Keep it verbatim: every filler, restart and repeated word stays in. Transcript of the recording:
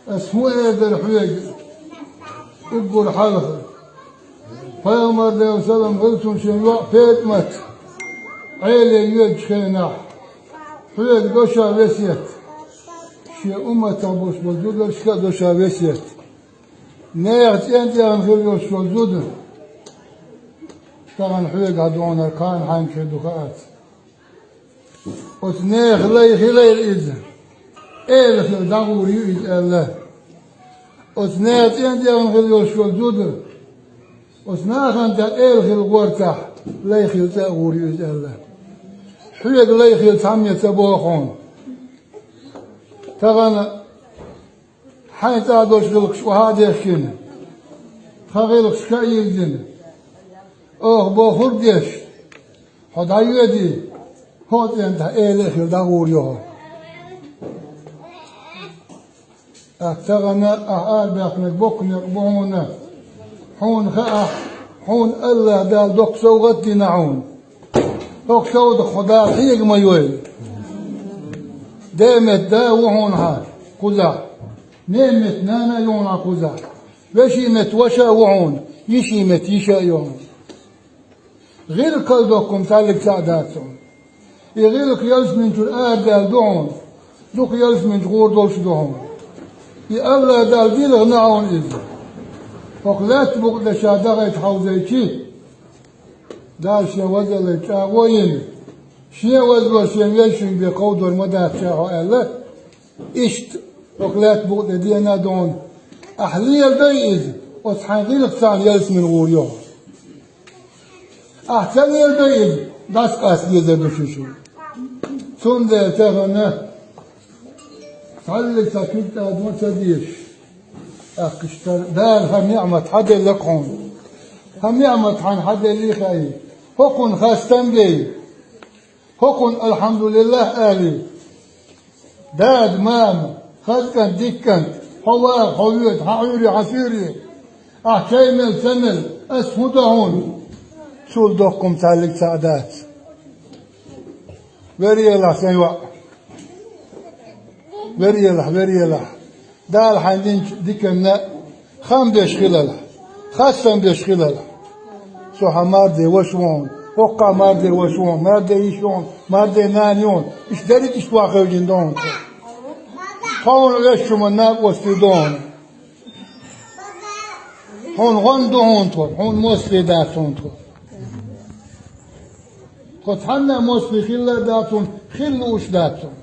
Ас хӀун эр дара хьоьга уггар хьалха? Пайхамар, Делан салам хилда цунна, шен йоӀ ПетӀамат Ӏеле йоьдучу хенахь, хьоьга до ша весет, шен умматах болуш болу зударшка а до ша весет. Нехан цӀен тӀехь хила йолуш йолу зуда тахана хьоьгахь ду хьуна, кхана хьайна хир ду хаа ца. Оцу нехан лай хилийла иза, эла хила дӀагӀур ю иза аьлла. Оцу нехан цӀен тӀехь хила йолуш йолу зуда оцу нахана тӀехь эла хила гӀортахь, лай хила цӀа а гӀур ю иза аьлла. Хьоьга лай хила цхьаммо ца боху хьуна. Тахана хьайн цӀа долуш гӀиллакхаш охьа а дехкина, тхан гӀиллакхаш ка а йирзина, оха бохург деш, хьо дӀайоьдий, хӀокху цӀен тӀехь эла а хила дӀагӀур ю хьо. Ткъа тахана ахь арабаьхнарг боккха некъ бу хьуна. Хьуна хаахь, хьуна АллахӀ Дала доккха совгӀат дина хьуна. ХӀокху совгӀатах хьо Дала хьега ма йойла. Ден метта да а ву хьуна хьан кхузахь, ненан метта нана а ю хьуна хьан кхузахь, вешин метта ваша а ву хьуна, йишин метта йиша а ю хьуна. ГӀиллакхал доккхум цхьаьллиг цхьаъ дац хьуна. И гӀиллакх ялсаманчуьра арадаьлла ду хьуна, дукха ялсаманчу гӀур долуш ду хьуна. И АллахӀ Дала дилхина хьуна иза. ХӀокху лаьттан букъа тӀе ша дахийта хьовзийчи, Дала шен вазалле чӀагӀо йина, шен вазалло шен вешин бен кховдор ма дац ша хьо аьлла, иштта хӀокху лаьттан букъа тӀе дена а ду хьуна. Ахь леладой иза, оцу хьайн гӀиллакхца ялсамане гӀур ю хьо. Ахь ца леладой иза, дӀасакъаста дезар ду шу шуна. Цундела тахана цхьаьллиг цхьа куьг тӀадо ца дезаш, аьхкаш тара Дала хӀара ниӀмат хьан делла-кх хьуна. ХӀара ниӀмат хьайна хьан деллий хаий, хӀокхунна хастам бей, хӀокхунна «АлхьамдулиллахӀ» алий. Дада, мама, хаза кӀант, дика кӀант, хьо ваха, хьо воьду, хьан Ӏуьйре, хьан суьйре, ахь чай мел, ца мел, ас хӀун до хьуна? Цул доккхум цхьаьллиг цхьаъ дац. Вераелахь, сайн йоӀ. Вераелахь, вераелахь. Дала хьайна динчу диканна хам беш хилалахь, хастам беш хилалахь. Со хьан марде ваша ву хьуна, хӀокху марде ваша ву хьуна, марде йиша ю хьуна, марде нана ю хьуна, иштта дерриг иштта ваха хевшина ду хьуна тхо. Тхо хьуна вешан хӀуманна накъостий ду хьуна. Хьуна гӀан ду хьуна тхо, хьуна мостагӀий дац хьуна тхо. Тхо цхьанна а мостагӀий хилла а дац хьуна, хила лууш а дац хьуна.